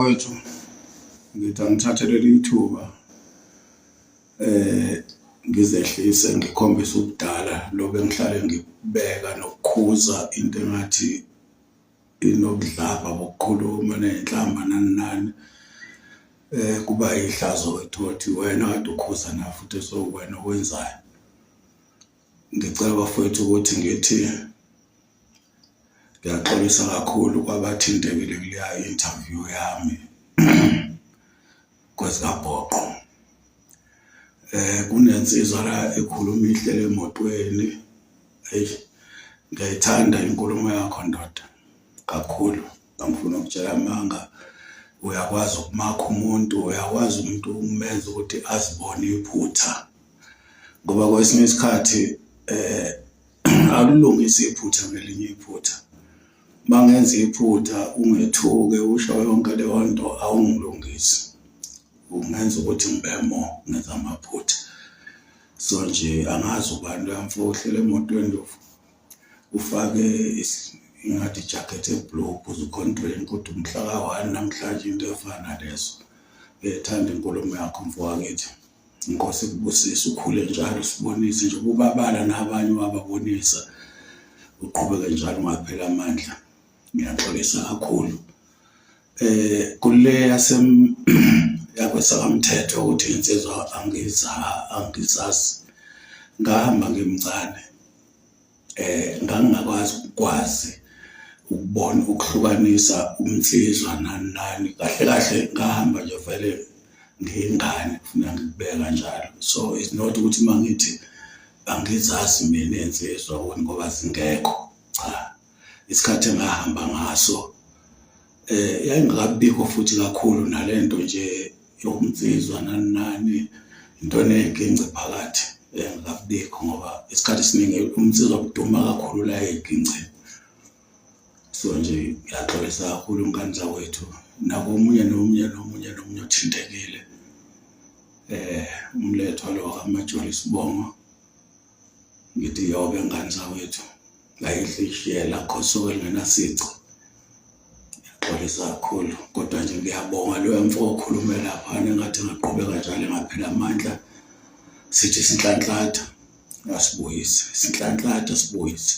Mfowethu, ngithi angithathe leli thuba ngizehlise ngikhombise ubudala lobu engihlale ngikubeka nokukhuza into engathi inobudlabha bokukhuluma ney'nhlamba nani nani. Kuba yihlazo wethu ukuthi wena kade ukhuza na futhi sekuwena okwenzayo. Ngicela bafowethu ukuthi ngithi ngiyaxolisa kakhulu kwabathintekile kuleya interview yami kwezikabhoqo. Kunensizwa la ekhuluma ihleli emotweni, eyi ngiyayithanda inkulumo yakho ndoda kakhulu, angifuni ukutshela amanga. Uyakwazi ukumakha umuntu, uyakwazi umuntu ukumenza ukuthi azibone iphutha ngoba kwesinye isikhathi akulungisi iphutha ngelinye iphutha. Uma ngenza iphutha ungethuke usho yonke leyo nto awungilungisi, ungenza ukuthi ngibe more ngenza amaphutha. So nje angazi ubani loya mfo ohleli emotweni ufake ingathi ijakhethi e-blue uphuza u-cold drink kodwa umhla ka-one namhlanje into efana nalezo. Ngiyayithanda inkulumo yakho mfowakithi. Inkosi ikubusise ukhule njalo sibonise nje ubabala nabanye wababonisa uqhubeke njalo ungapheli amandla. Ngiyaxolisa kakhulu kule yasem yakwesakamthetho ukuthi insizwa angiza angizazi ngahamba ngimncane. Ngangingakwazi ukwazi ukubona ukuhlukanisa uMsizwa nani nani, kahle kahle ngahamba nje vele ngiyingane kufuneka ngikubeke kanjalo. So it's not ukuthi uma ngithi angizazi mina iy'nsizwa ngoba zingekho, cha. Isikhathi engahamba ngaso yayingakabikho futhi kakhulu nalento nje yobunsizwa nani nani into eney'ginci phakathi engakabikho ngoba isikhathi esiningi unsizwa kuduma kakhulu la ey'gincini. So nje ngiyaxolisa kakhulu ngane zakwethu nakomunye nomunye nomunye nomunye othintekile umlethwa lo kaMajola isibongo ngithi yobe ngane zakwethu. Ngayidla ishiyela khosuke elingenasici. Ngiyaxolisa kakhulu kodwa nje ngiyabonga loya mfo okhulume laphana engathi engaqhubeka njalo engapheli amandla. Sithi sinhlanhlatha asibuyise, sinhlanhlatha sibuyise.